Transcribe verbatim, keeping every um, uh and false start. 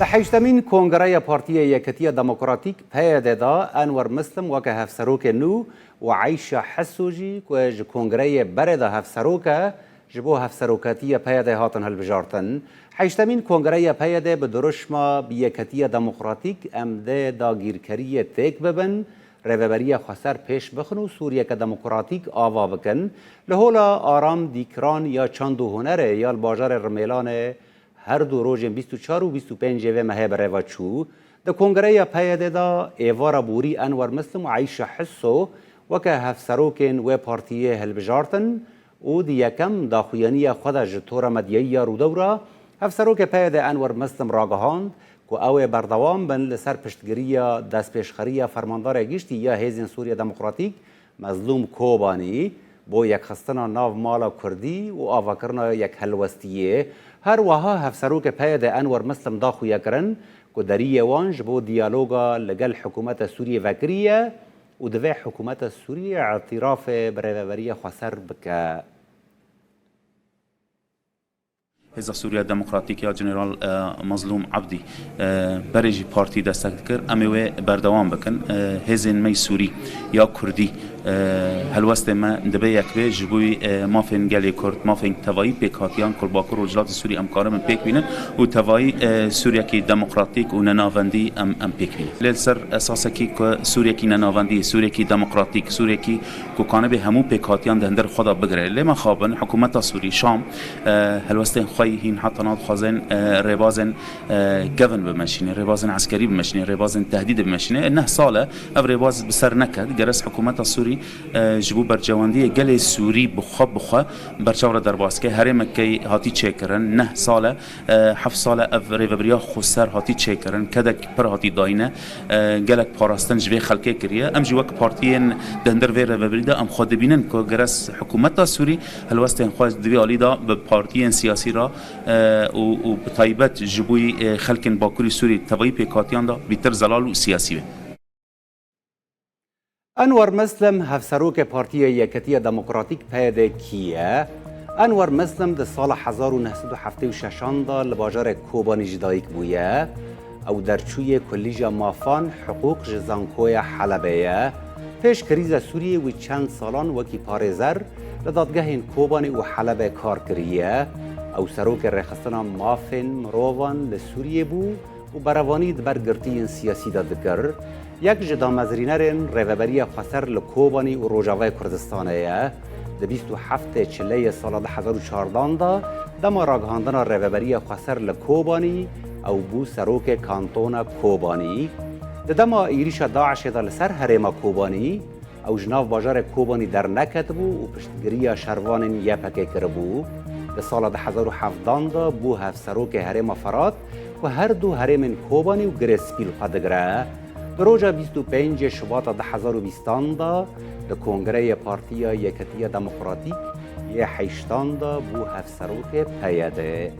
Di heştemîn Kongreya Partiya Yeketiya Demokratîk, P Y D, de Enwer Muslim weke hevserokê nû û Eyşa Hisso jî ku ji kongreyê berê de hevserok e, ji bo hevserokatiya P Y D hatin hilbijartin. Heştemîn Kongreya P Y D bi dirûşma bi Yeketiya Demokratîk, em dê dagîrkeriyê têk bibin, rêveberiya xweser pêş bixin û Sûriyeke demokratîk ava bikin. Li hola Aram Dîkran ya Çand û Hunerê ya li bajarê Rimêlanê her du rojên bîst û çar û bîst û pêncê vê mehê bi rê ve çû. Di kongreya P Y D de êvara borî Enwer Muslim û Eyşa Hisso weke hevserokên wê partiyê hilbijartin û di yekem daxuyaniya xwe de ji tora medyayî ya Rûdewr re hevserokê P Y D Enwer Muslim ragihand ku ew ê berdewam bin li ser piştgiriya destpêşxeriya Fermandarê Giştî ya Hêzên Sûriya Demokratîk Mezlûm Kobanî bo yekxistina nav mala Kurdî û avakirina yekhelwestiyê. Her wiha hevserokê P Y D Enwer Muslim da xuyakirin ku deriyê wan ji bo diyaloga li gel hikûmeta Sûriyê vekirî ye û divê hikûmeta Sûriyê îtirafê bi rêveberiya xweser bike. Hêza Sûriya Demokratîk ya General, e, Mazlûm Abdî, e, berê jî partî destek dikir. Em ê wê berdewam bikin. E, hêzên me yî Sûrî ya Kurdî, e, helwestê me dibe yek bê ji bo, e, mafên gelê Kurd, mafên tevayî pêkhatiyan ku li Bakur û Rojhilatê Sûrî em karibin pêk bînin û tevayî, e, Sûriyekî demokratîk û nenavendî em, em pêk bînin. Lê li ser esasekî ku Sûriyekî nenavendî, Sûriyekî demokratîk, Sûriyekî ku kanibê hemû pêkhatiyan di hundir xwe de bigire. Lê me xabin, hikûmeta Sûrî, Şam, e, helwestên xwe yî hîn heta niha dixwazin, e, rêbazên, e, kevin bimeşîne, rêbazên eskerî bimeşîne, rêbazên tehdîdê bimeşîne. Neh sal e ev rêbaz bi ser neket. Gerek hikûmeta Sûrî, e, ji bo berjewendiyê gelê Sûrî bi xwe, bi xwe berçav re derbas ke. Herêmekê hatî çêkirin, neh sal e, e, heft sal e ev rêveberiya xweser hatî çêkirin, kedek pir hatî dayîne, e, gelek parastin ji vê xelkê kiriye. Em jî wek partiyên di hundir vê rêveberî de em xwe dibînin ku gerek hikûmeta Sûrî helwestên xwe di vê alî de bi partiyên siyasî re, e, û, û bi taybet ji bo, e, xelkên Bakurî Sûrî tevayî pêkhatiyan de bêtir zelal û siyasî be. Enwer Muslim, hevserokê Partiya Yeketiya Demokratîk, P Y D, kî ye? Enwer Muslim di sala hezar û neh sed û heftê û şeşan de li bajarê Kobanî ji dayik bûye. Ew derçûyê Kulîja Mafan, Hiqûq ji Zankoya Helebê ye. Pêş krîza Sûriyê wî çend salan wekî parêzer li dadgehên Kobanî û Helebê kar kiriye. Ew serokê rêxistina mafên mirovan li Sûriyê bû û berevanî di ber girtiyên siyasî de dikir. Yek ji damezrînerên Rêveberiya Xweser li Kobanî û Rojavayê Kurdistanê ye. Di bîst û heftê Çileyê sala du hezar û çardan de, dema ragihandina Rêveberiya Xweser li Kobanî, ew bû serokê kantona Kobanî. Di dema êrîşa DAIŞê de li ser herêma Kobanî, ew ji nav bajarê Kobanî derneketibû û piştgiriya şervanên Y P G kiribû. Di sala du hezar û hevdan de bû hevserokê herêma Ferat ku her du herêmên Kobanî û Girê Spî li xwe digire. Di roja bîst û pêncê Şibata du hezar û bîstan de di Kongreyê Partiya Yeketiya Demokratîk yê heştan de bû hevserokê P Y D.